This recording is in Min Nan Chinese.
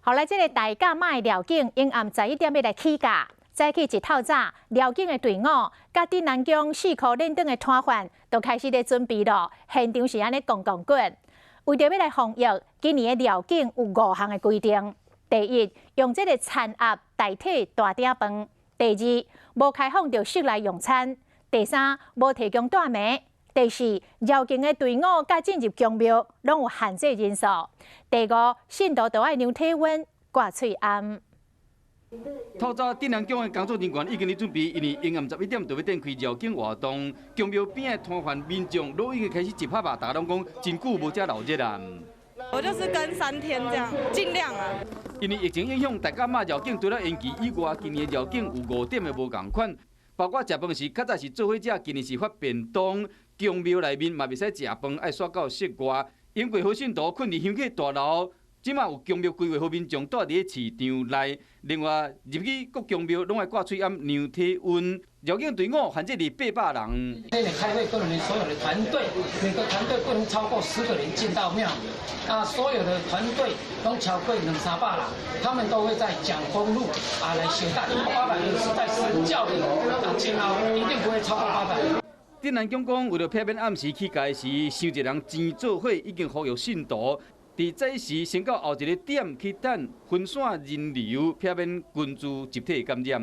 後來這个大甲媽的繞境，𪜶暗11點欲來起駕。早起一透早，繞境的隊伍，佮鎮瀾宮四箍輾轉的攤販，都開始咧準備囉。現場是按呢滾滾滾。為著欲來防疫，今年的繞境有五項的規定。第一，用這个田鴨代替大鼎飯；第二，無開放著室內用餐；第三，無提供帶暝；第四，繞境的隊伍佮進入宮廟攏有限制人數；第五，信徒都愛量體溫、掛喙罨。透早鎮瀾宮的工作人員已經咧準備，因為𪜶暗11點就欲展開繞境活動。宮廟邊的攤販民眾都已經開始集合啊，大家攏講真久無遮鬧熱啊。我就是跟3天這樣，盡量啊。因為疫情影響，大甲媽繞境除了延期以外，今年繞境有五點的無仝款，包括食飯時較早是做伙食，今年是發便當。宮廟內面嘛袂使食飯，愛煞到室外。湧過好信徒睏佇香客大樓。這馬有宮廟規劃予民眾蹛佇咧市場內，另外入去各宮廟攏愛掛喙罨量體溫，繞境隊伍限制佇800人。今年開會跟我們所有的團隊，每個團隊不能超過10個人進到廟。啊，所有的團隊攏超過兩三百人，他們都會在蔣公路啊來協辦。800人是在神轎的啊前後，一定不會超過800人。鎮瀾宮講，為著避免暗時起駕時，傷濟人錢做伙，已經呼籲信徒。佇早時先到後一个點去等，分散人流，避免群聚集體感染。